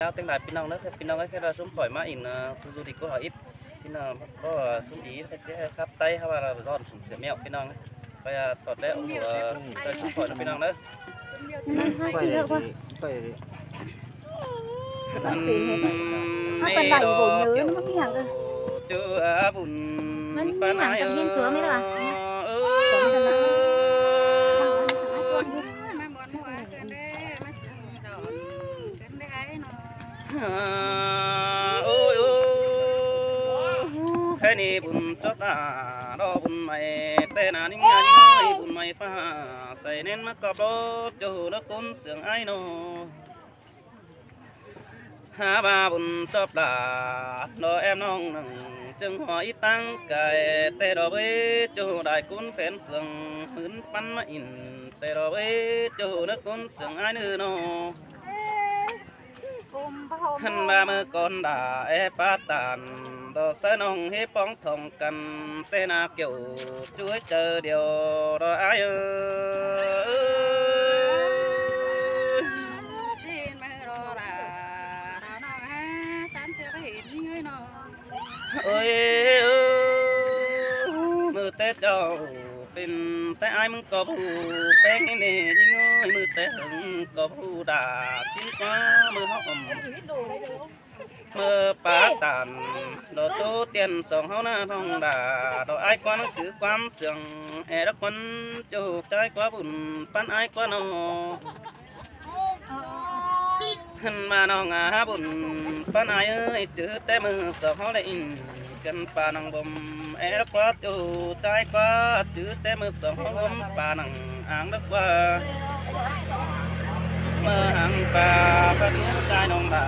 ຍາວຈັ່ງໃດພີ່ນ້ອງເດີ ພີ່ນ້ອງເອີຍ ແຄ່ວ່າຊຸມຂ້ອຍມາອິນ ເອີ ຢູ່ດີກວ່າເຮົາອິດ ພີ່ນ້ອງ ເພາະວ່າຊຸມອີແທ້ໆ ຄັບໄຕເຮົາວ່າຮ້ອນເສຍແມວ ພີ່ນ້ອງ ຂ້ອຍອາ ຕອດແລ້ວ ເອີ ຊ່ວຍຊຸມຂ້ອຍນຳພີ່ນ້ອງເດີ ຂ້ອຍ ຂ້ອຍ ເອົາໄປໄລ່ໂຫຍເອີ ມັນເປັນຫຍັງເອີ ຈູອາບຸນ ມັນມີຫຍັງກັບເຮຍນສວນນີ້ລະຫວາ ເອີ ໂອ້ຍ ໂອ້ຍ ແຄ່ນີ້ບຸນຈົບຕາ ດອກບຸນໃໝ່ແຕ່ໜ້າ ຍິງໃຫຍ່ບຸນໃໝ່ຟ້າ ໃສ່ແໜ້ນມາກອບໂລດ ເຈົ້າເດີຄົນເຊື່ອງອ້າຍນ້ອງ ຫາວ່າບຸນຈອບຫຼາ ດອກແອມນ້ອງໜຶ່ງ ຈຶ່ງຫົວອີດຕັ້ງກາຍ ແຕ່ດອກເວີຍ ເຈົ້າໄດ້ກຸນແຜນເຊື່ອງ ໝືນປັນມາອິນ ແຕ່ດອກເວີຍ ເຈົ້າເດີຄົນເຊື່ອງອ້າຍເດີນ້ອງ ຫັ້ນວ່າມື້ກ່ອນດາແອປາຕານ ດອກສາຍນ້ອງເຮປອງທ່ອງກັນ ແຕ່ໜ້າກ່ຽວຈຸ້ຍເຈີດຽວ ດອກອ້າຍເອີຍ ເອີຍ ເອີຍ ມື້ແຕ່ເຈົ້າ ເປັນແຕ່ອ້າຍມຶງກໍບໍ່ຮູ້ແປ້ງແນ່ຍິງເອີຍ ມື້ແຕ່ເຫິງກໍບໍ່ຮູ້ດາ ກິນກວ່າມື້ເຮົາອອມ ເມື່ອປາຕານ ດອກໂຕຕຽນສອງເຮົາໜ້ານ້ອງດາ ດອກອ້າຍກວ່າໜັງສືຄວາມເຊື່ອງ ແອດອກຄົນເຈົ້າຈ່າຍກວ່າບຸນປັນອ້າຍກວ່ານ້ອງ ຫັ້ນມານ້ອງອາບຸນປັນອ້າຍເອີຍ ຈື່ແຕ່ມື້ສອງເຮົາໄດ້ອິນ ກັນປານັງບົມ ແອລະກວ່າຈູໃຈກວ່າ ຈື່ແຕ່ມື້ສອງເຮົາບົມປານັງອ່າງເລິກກວ່າ ເມື່ອຫາງປາປະຕູໃຈນ້ອງບາ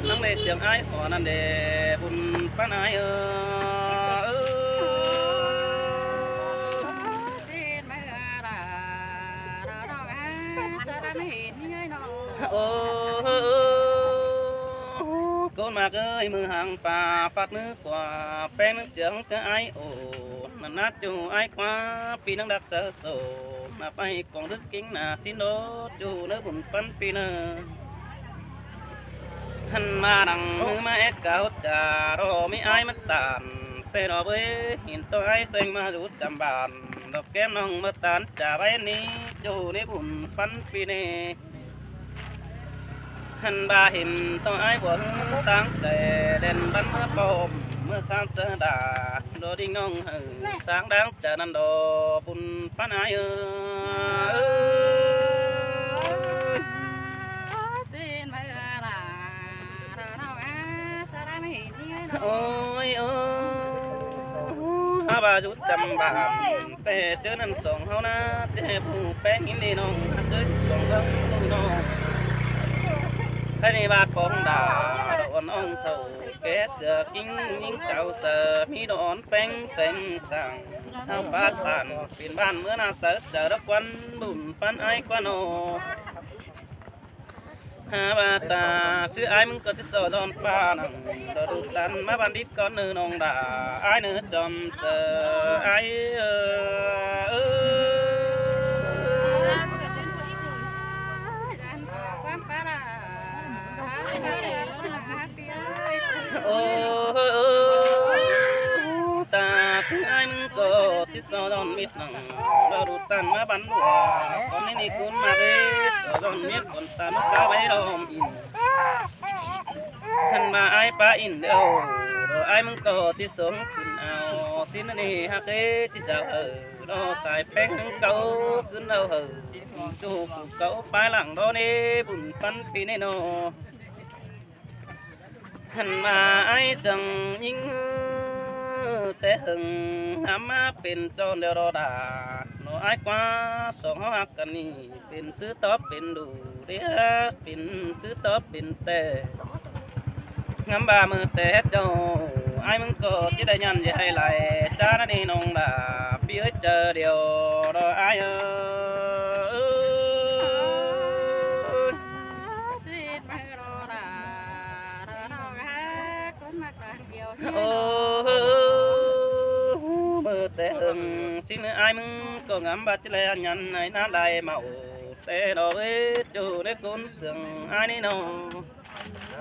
ນັງເລຈຽງອ້າຍຂໍນັ້ນເດ ບຸນປານອ້າຍເອີຍ. ໂອ້ ໂກນມາເອີຍ ມືຫາງປາ ປາດມືຂວາ ແປ້ງເຈື່ອງເທື່ອອ້າຍໂອ ນຳໜ້າຈູອ້າຍຂວາ ປີນັງດັກເຈີໂສ ນາໄປກອງດຶກກິງໜ້າຊິນໂດ ຈູເນີບຸນປັນປີເນີ ຫັນມານັ່ງມືມາແອດກາວຈາ ລໍມີອ້າຍມາຕານ ແຕ່ລໍເວີຍ ເຫັນໂຕອ້າຍແຊງມາຢູ່ຈຳບານ ດອກແກ້ມນ້ອງເມີຕານຈາໄວ້ນີ້ ຈູໃນບຸນປັນປີເນ ຫັນບາເຫັນຕ້ອງອ້າຍບົວຫຶງຕາງແສ ແດນບັນເມືອປ້ອມ ເມືອຄານເສືອດາ ໂດດິງນ້ອງເຫີ ສາງດັງຈາກນັ້ນດອກບຸນປານອ້າຍເອີຍ. ໂອ້ຍ ໂອ້ ຫາວ່າຢູ່ຈຳບານ ແຕ່ເຈີນັ້ນສອງເຮົານາ ແຕ່ຜູ້ແປ້ງຫີນນີ້ນ້ອງ ເຈີສອງເບິ່ງລູກນ້ອງ ໃຜໃນບາດປອງດາ ດອກອ່ອນອ່ອງເຖົ້າ ແກ່ເສືອກິງຍິງເຈົ້າເສືອ ມີດອກອ່ອນແປ້ງແສງສາງ ເຮົາປາດບ້ານ ເປັນບ້ານເມືອນາເສີ ເຈີດອກຄວັນບຸນປານອ້າຍກວ່ານ້ອງ. ຫາວ່າຕາຊື່ອ້າຍມຶງກໍຈະສອດອນປານັງ ດອກດູຕັນມາບັນດິດກ່ອນເນີນ້ອງດາ ອ້າຍເນີຈອມເຈີ ອ້າຍເອີຍ. ໂອ້ ຕາຄືອ້າຍມຶງກໍຊິສອດອນມິດ ເຮົາດູຕັນມາບັນບົວ ຕອນນີ້ນີ້ຄຸນມາເດ ຕອນນີ້ຄົນຕາມາປາໄວ້ລອມອີກ ຫັ້ນມາອ້າຍປາອິນເດີ ດອກອ້າຍມຶງກໍຊິສົ່ງຂຶ້ນເອົາ ຊິນນີ້ຮັກເດ ຊິເຈົ້າເອີ ດອກສາຍແປ້ງໜຶ່ງເກົ່າຂຶ້ນເອົາເຮີ ຈູຜູ້ເກົ່າປາຍຫຼັງດອກເນ ບຸນປັນປີເນນໍ. ຫັ້ນມາອ້າຍເຊິ່ງຍິງ ແຕ່ເຫິງຫາມາເປັນຈອນແລ້ວດອກດາ ນ້ອງອ້າຍກວ່າສອງເຮົາຮັກກັນນີ້ ເປັນຊື່ຕອບເປັນດູເດ ເປັນຊື່ຕອບເປັນແຕ່ ງາມບາເມີແຕ່ເຈົ້າ ອ້າຍມຶງກໍຊິໄດ້ຍັນຢາຍຫຼາຍ ຈານະນີ້ນ້ອງດາ ປີເອີຍເຈີດຽວດອກອ້າຍເອີຍ. ໂອ້ ເມີແຕ່ເຫິງຊິເນີອ້າຍມຶງກໍງາມບາດແລຍ ຍັນໃນນາໄລມາໂອ ແຕ່ດອກເອີຍ ເຈົ້າໄດ້ຄົນເຊື່ອງອ້າຍນີ້ນ້ອງ.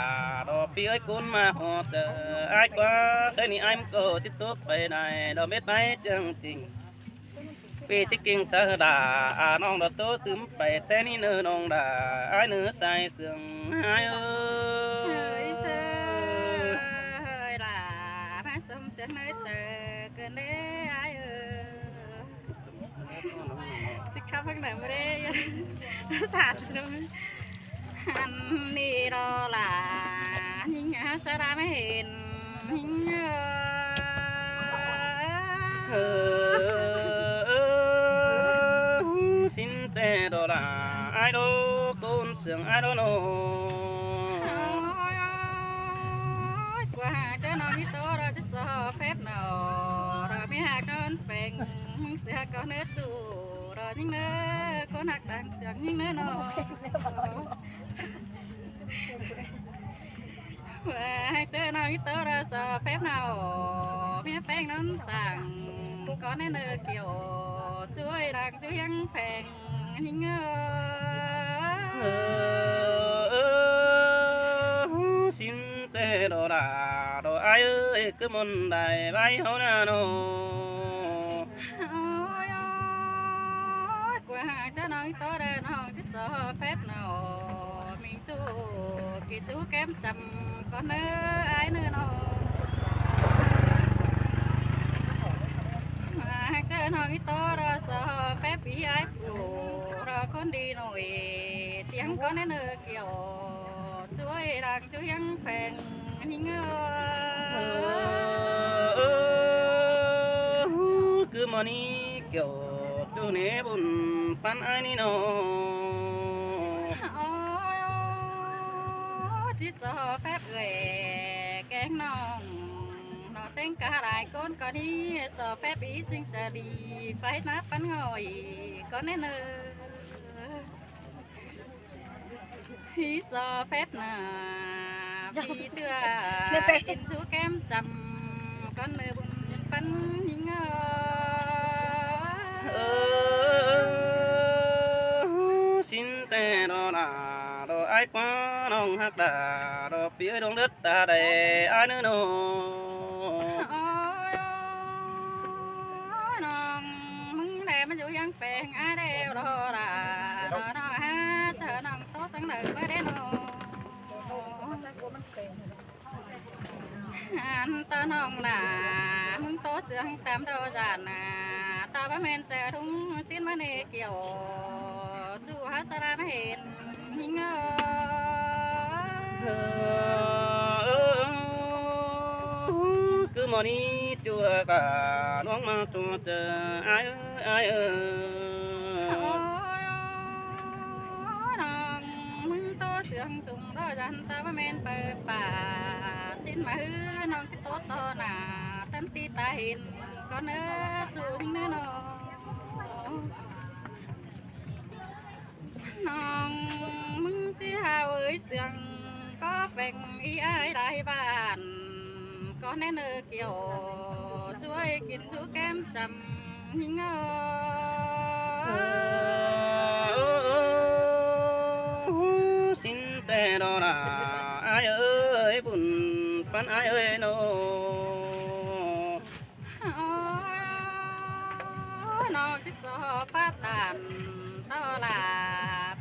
ດອກ ພີ່ເອີຍ ກຸນມາຮອດເດີ ອ້າຍກວ່າ ແຄ່ນີ້ອ້າຍມັນກໍຊິຕົກໄປໄດ້ ດອກເມັດໄມ້ເຈີງຈິງ ເປັນທີ່ກິ່ງສາດາ ອານ້ອງດອກໂຕຕື່ມໄປແຕ່ນີ້ເນີນ້ອງດາ ອ້າຍເນີສາຍເຊື່ອງ ອ້າຍເອີຍ ເອີຍເຊີຍຫຼ້າ ມາຊົມສຽງໃນໃຈເກີນເດ້ ອ້າຍເອີຍ ຊິຂັບທາງໃດບໍ່ເດ້ ສາດ ອັນນີ້ດອລາ ຍິງຫາສາລາມາເຫັນ ຍິງເອີ ເອີ ເອີ ຊິນແຕ່ດອລາ ອ້າຍໂດ ໂກນເຊື່ອງອ້າຍໂດໂນ ໂອ້ຍ ກວ່າຫາເຈີນ້ອງອີໂຕ ເຮົາຈະສອບແຟບໜໍ ເຮົາມີຫາກນອນແປງ ເສືອກໍເນື້ອສູ້ ເຮົາຍິງເນີ ຄົນຮັກຕ່າງເຊື່ອງຍິງເນີນ້ອງ ວ່າໃຫ້ເຈີນ້ອງອີໂຕລະສອບແຟບເຮົາ ເມຍແປ້ງນອນສັງ ກ່ອນໃຫ້ເນີກ່ຽວ ຊ່ວຍດັງຊ່ວຍຍັງແພງ ຍິງເອີ ເອີ ເອີ ຊິນແຕ່ດອລາ ດອກອ້າຍເອີຍ ຄືມົນໄດ້ໄວ້ເຮົານາໂນ ໂອ້ຍ ໂອ້ຍ ກວ່າຫາເຈີນ້ອງອີໂຕເດີ ນ້ອງຈະສອບແຟບເນາະ ມີ ຈູ້ ກິນຈູ້ແກ້ມຈຳກ່ອນເນີ ອ້າຍເນີນ້ອງ ຫາກເຈີນ້ອງອີໂຕລະສອບແຟບປີ ອ້າຍປູ ຄົນດີໜ້ອຍ ຕຽງກໍແນ່ເນີກຽວ ຊ່ວຍລາງຈະຍັງແພງຍິງເອີຍ. ຄືມື້ນີ້ກຽວ ຈູແນ່ບຸນປັນອ້າຍນີ້ເນາະ. ໂອ້ຍ ຊິຊໍແຟບເອື້ອຍແກງນ້ອງ ເນາະແຕ່ງກາຫຼາຍຄົນກໍດີ ຊໍແຟບອີຊິງຈະດີ ໄຟໜ້າປັນຫງອຍກໍແນ່ເນີ. ພີສອແຟດໜ້າ ພີເທື່ອ ເປັນຊູແກ້ມຈຳ ກ່ອນເນີບຸນປັນຍິງເອີຍ. ເອີ ຊິນແຕ່ລໍຫຼ້າລໍອ້າຍກວ່າ ນ້ອງຮັກດາລໍ ປີເອີຍ ດວງເລືອດຕາແດ່ອ້າຍເນີນ້ອງ. ໂອ້ຍ ນ້ອງ ມຶງແລມາຢູ່ຍັງແປງອ້າຍແລ້ວລໍຫຼ້າ ລໍໜໍຫາເຈົ້ານ້ອງໂຕສັງເດີມາແດ່ນ້ອງ. ອັນໂຕນ້ອງຫຼ້າ ມຶງໂຕເຊື່ອງຕາມດອກຈານນາ ຕາບໍ່ແມ່ນເຈົ້າທຸງສິນມະເນກຽວ ຈູຫາສາລາມາເຫັນ ຍິງເອີຍ. ຄືມື້ນີ້ຈົວກະນ້ອງມາຕົວເຈີ ອ້າຍເອີຍ ອ້າຍເອີຍ. ໂອ້ຍ ນ້ອງ ມຶງໂຕເຊື່ອງສູງ ລໍຢັນຕາບໍ່ແມ່ນເປີດປາ ສິນມະຮືນ້ອງຊິໂຕຕໍ່ໜ້າ ຕັນຕີຕາເຫັນກໍເນີ ຈູຍິງເນີນ້ອງ. ນ້ອງ ມຶງຊິຫາເອີຍເຊື່ອງ ກໍແປງອີອ້າຍຫຼາຍບ້ານ ກໍແນ່ເນີກຽວ ຊ່ວຍກິນຊູແກ້ມຈຳຍິງເອີຍ. ເອີ ເອີ ເອີ ເອີ ຊິນແຕ່ລໍຫຼ້າ ອ້າຍເອີຍ ບຸນປັນອ້າຍເອີຍນ້ອງ. ໂອ້ຍ ນ້ອງຊິຊໍປາຕານຕໍ່ຫຼ້າ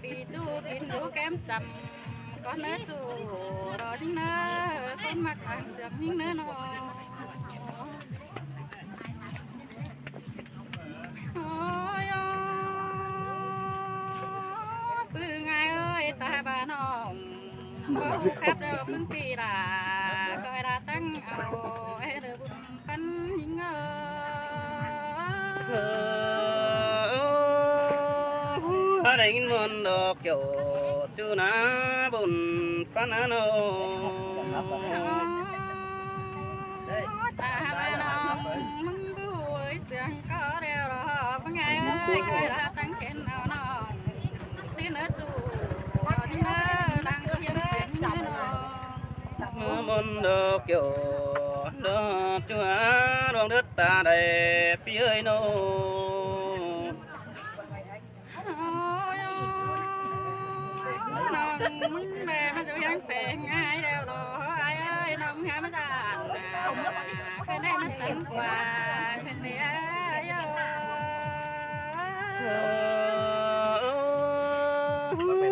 ປີຈູກິນຢູ່ແກ້ມຈຳ ກ່ອນເນີຈູ ລໍຍິງເນີ ຄົນມັກອ່ານເຊື່ອງຍິງເນີນ້ອງ. ໂອ້ຍ ໂອ້ຍ ປຶ້ງອ້າຍເອີຍ ຕາບ້ານ້ອງ ບໍ່ຮູ້ຄັບແລ້ວປຶ້ງປີຫຼ້າ ກໍລາຕັ້ງເອົາ ເອີ ບຸນ ປັນຍິງເອີຍ. ເອີ ໄດ້ຍິນມ່ວນດອກແກ້ວ ຈູໜ້າບຸນປັນອານ້ອງ. ຕາມານ້ອງ ມຶງບໍ່ຮູ້ເຊື່ອງກໍແລ້ວ ເອີ ເບິ່ງອ້າຍເອີຍ ກໍລາຕັ້ງເຫັນເອົານ້ອງ ຊິເນີຈູ ດິນເນີ ນາງເອີຍ ເປັນເນີນ້ອງ. ມາບົນດອກແກ້ວ ດອກຈົວ ດວງເລືອດຕາໄດ້ ພີ່ເອີຍນ້ອງ. ໂອ້ຍ ນ້ອງ ແມ່ມາຢູ່ຍັງແປງອ້າຍແລ້ວເນາະ ອ້າຍເອີຍ ນ້ອງຫາມາຈາກ ເພິ່ນໄດ້ມາສັ່ນກວ່າ ເພິ່ນໄດ້ ອ້າຍເອີຍ.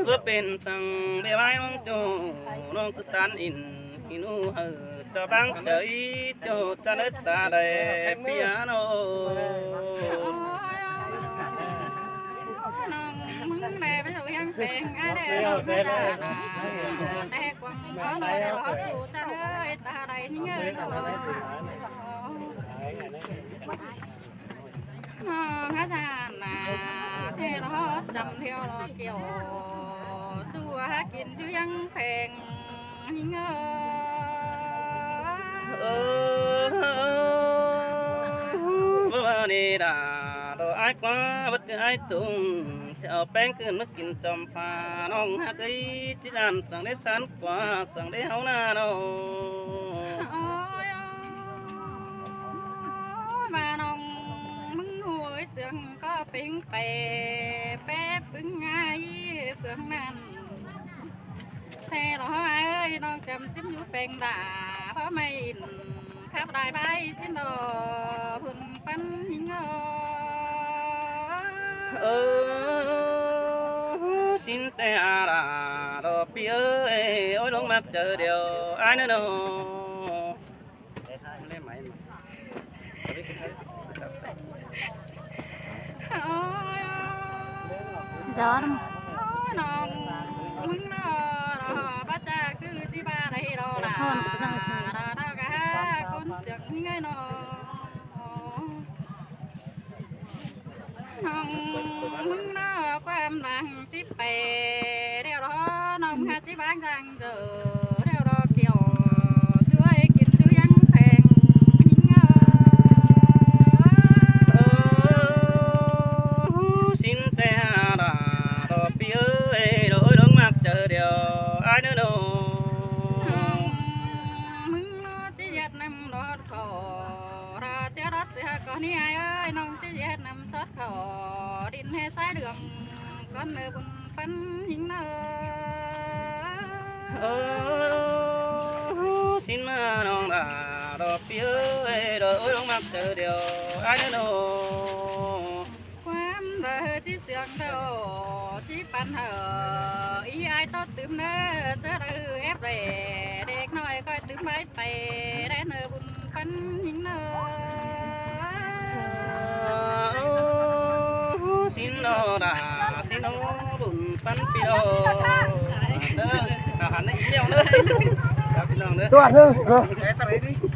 ເອີ ເປັນຈັ່ງໄດ້ວາຍນ້ອງໂຈ ນ້ອງຄືຕານອິນ ອີໜູເອີຍ ເຈົ້າບາງໃຈ ເຈົ້າຈະໄດ້ຕາໄດ້ເປຍໂນ. ໂອ້ຍ ນ້ອງ ມຶງແມ່ໄປເອົາຫຍັງແປງອາແດ່ ນ້ອງມາຈາກນາ ແຕ່ກວາງເຂົານ້ອຍເຂົາສູ່ຈະເລີຍຕາໄດ້ເງິນໂນ. ນ້ອງອາຈານນາ ແຕ່ລະເຮົາຈຳແຖວລະກ່ຽວ ສູ່ຫາກິນຢູ່ຍັງແພງຍິງເອີຍ. ເອີ ບໍ່ວ່ານີ້ດາ ດອກອ້າຍກວ່າ ບັດຄືອ້າຍຕຸງ ຈະເອົາແປ້ງຄືນມາກິນຈອມຟ້າ ນ້ອງຫາກເອີຍ ຈິລານສັງໄດ້ສານ ກວ່າສັງໄດ້ເຮົານານ້ອງ. ໂອ້ຍ ໂອ້ຍ ວ່ານ້ອງມຶງຫວຍເຊື່ອງກໍເປັງແປ ແປປຶງອາຍເຊື່ອງນັ້ນ ແຕ່ລະເຮົາເອີຍ ນ້ອງຈຳຈິມຢູ່ແປງດາ ເພາະໄມ້ອິນ ຂັບໄດ້ໄປຊິນດອກ ເພິ່ນປັນຍິງເອີຍ. ເອີ ຊິນແຕ່ອາລາດອກ ພີ່ເອີຍ ໂອ້ຍ ລົງມາເຈີດຽວ ອ້າຍເນີນ້ອງ. ໂອ້ຍ ຈອນ ນ້ອງມຶງເນາະ ບໍ່ຈັກຊື່ຊິວ່າໃດເນາະລະ ນອນກໍບໍ່ຈັກຊື່ ດອກກະຄົນເຊື່ອງເງີຍເນາະ ນ້ອງມຶງເນາະ ຄວາມຫຼັງຊິໄປແລ້ວເນາະ ນ້ອງຫາຊິວາງຈັ່ງ ເດີ ແລ້ວດອກດຽວ ຊ່ວຍກິນຊື່ຍັງແພງ ຍິງເອີຍ ເອີ ສິນແຕ່ລະ ດອກປີເອີຍ ດອກເອີຍ ດອກມັກເຈີດຽວ ອ້າຍເດີ ນ້ອງມຶງເນາະ ຊິເຮັດນຳດອກ ຂໍລາເຈລອດເສຍກ່ອນນີ້ອ້າຍເອີຍ ນ້ອງຊິເຮັດນຳຊອດຂໍ ດິນໃຫ້ຊາຍເຫຼືອງກ່ອນເດີ ບຸນປັນຍິງເດີ ເອີ ສິນມານ້ອງລາ ດອກປີເອີຍ ດອກເອີຍ ດອກມັກເຈີດຽວ ອ້າຍເດີ ນ້ອງ ຄວາມເດີ ຊິເຊື່ອງເດີ ຊິປັນເດີ ອີອ້າຍໂຕຕື່ມເດີ ເຈີເດີ ແອບແລ ເດັກນ້ອຍຂ້ອຍຕື່ມໄວ້ ໄປແລເນີ ບຸນປັນຍິງເນີ ໂອ້ ສິນໂນດາ ສິນໂນ ບຸນປັນປີໂດ ເດີ ອາຫານໃນອີ່ແລ້ວເດີ ພີ່ນ້ອງເດີ ຕົວະເດີ ເອີ